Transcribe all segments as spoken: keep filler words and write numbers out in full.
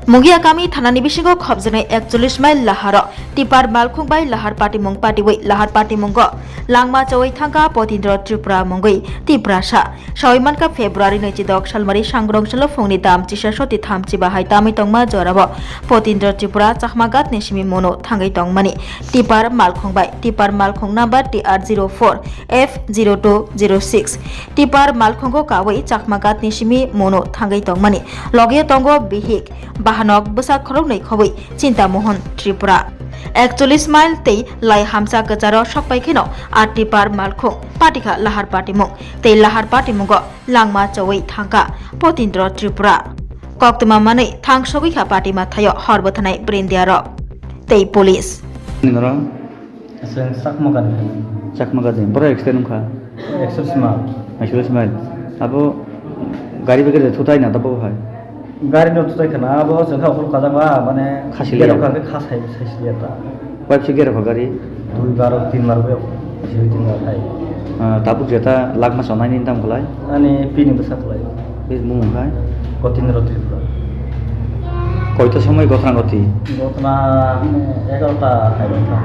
Mungia kami thanani bisingo khopjaknai ekchollish mile laharo tipar malkhung bai lahar patimung patiwi lahar patimungo langma chowui thangkha Potindro Tripura mungwi Tiprasa. Sawi mankha February naichidok salmari sangrong salo phungni dam chisa soti thamchi bahai tamwi tongma jorao Potindro Tripura Chakmagat ni simi mono thangwi tongmani tipar malkhung bai tipar malkhung number T R zero four F zero two zero six tipar malkhungo kawi Chakmagat ni simi mono thangwi tongmani. Logio tongo bihik bahanok bwsa khoroknwi khobwi Chintamohon Tripura. Ekchollish mile tei lai hamsa kwcharo sokpai kheno a tipar malkhung patikha lahar patimung tei lahar patimungo langma chowui thangkha Potindro Tripura. Koktwma manwi thang sogwi kha patima thaio hor bwthanai brindiarok tei police. Nini norok? Aswk Chakma gani. Chakma gani. Borok accident wngkha? Ekso sima. Ekso sima. Abo gari bai gari thutai na tabuk hai? Gari no thutai khana abo chwngkha ukhul kajak ba mane khasi gero liya. Kha khe khasai sai liya ta. Wife se gero kha gari? Dui bar tin bar be. Sui tin bar hai. Ah, tabuk jeta lakma sonai ni tam khlai? Ani pini bwsa khlai. Bini bumung hai? Kotindro Tripura. Koito somoi gotna goti? Gotna, mane, egarota hai gotna.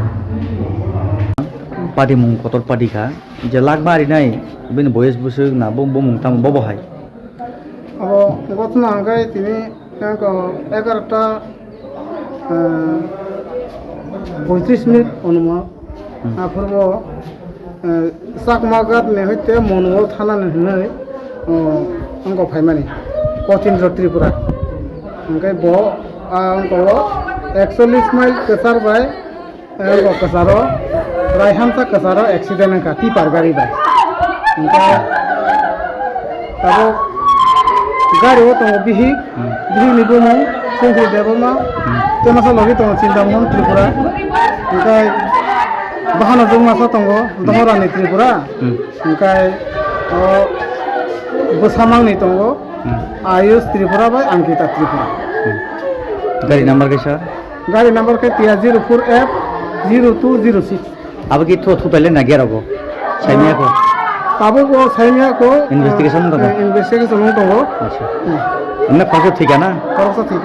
Padi mung kotor padi kha. Je lakma ari nai, bini boyes bwswk na, bo, bo mung tamo, bo bo hai. Abo gotna hwnkhe tini, eko egarota, eh, poitris minute onumo. Hmm. Aphuru bo, eh, Chakma Ghat ni hoite Monuwal thana ni hinwi, oh, wngkha phaimani Kotindro Tripura. Hwnkhe bo, ah, wngkha o ekchollish mile kwchar bai, eh, wngkha kwcharo, Raihamsa kwcharo accident wngkha tipper gari bai. Hwnkhe tabuk gari o tongo bihik, hmm, bihik ni bumung Songkhu Debbarma, hmm, tei masa logi tongo Chintamohon Tripura, hwnkhe bahano jwk masa tongo, hmm, Dohorani Tripura, hmm, hwnkhe o bwsamangni tongo, hmm, Ayush Tripura bai Ankita Tripura. Hmm. Gari number kaisa? Gari number khe T R zero four F zero two zero six. Abo ki thu, thu taile na gera go? Saimya ko? Tabuk bo saimya ko, investigation wng tongo? Eh, investigation wng tongo. Acha. Hmm. Amne khoroksa thik na? Khoroksa thik.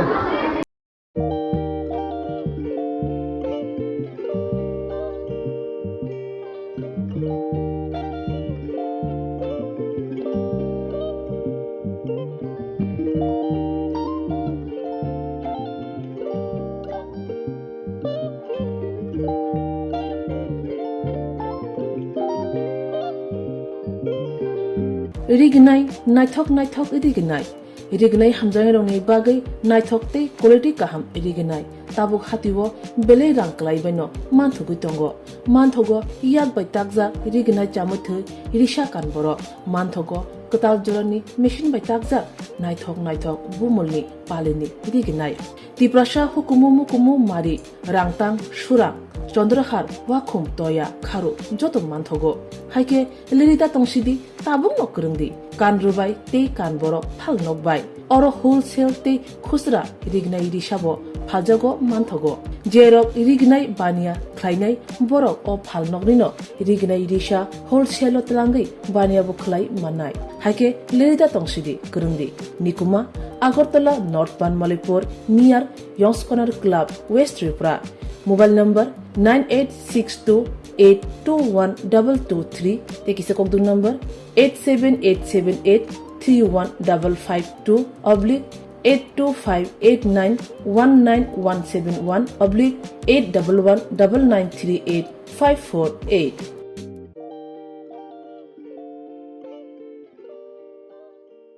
Rignai, naithok naithok rignai. Rignai hamjaknairokni bagwi naithok tei quality kaham rignai. Tabuk hatio belai rang kwlaibaino manthogwi tongo. Manthogo yak bai takjak rignai chamwi thwi risa kan borok. Manthogo kwtal jorani machine bai takjak naithok naithok bumulni palini rignai. Tiprasa hukumu mukumu mari, rangtang, surang, chondrahar, wakhum, toya, kharu joto manthogo. Haikhe lirida tongsidi, tabukno kwrwngdi, kan rwbai tei kan borok phal nokbai. Oro wholesale tei khusra rignai risabo phaljago manthogo. Jerok rignai baniya khlainai borok o phal noknino rignai risa wholesale-o twlangwi baniya bo khlai mannai. Haikhe lirida tongsidi kwrwngdi. Nikuma, Agartala North Banmalipur, near Yongskonar Club, West Tripura. Mobile number nine eight six two eight two one double two three, tei kisa kokdung number eight seven eight seven eight three one double five two oblique eight two five eight nine one nine one seven one oblique eight double one double nine three eight five four eight.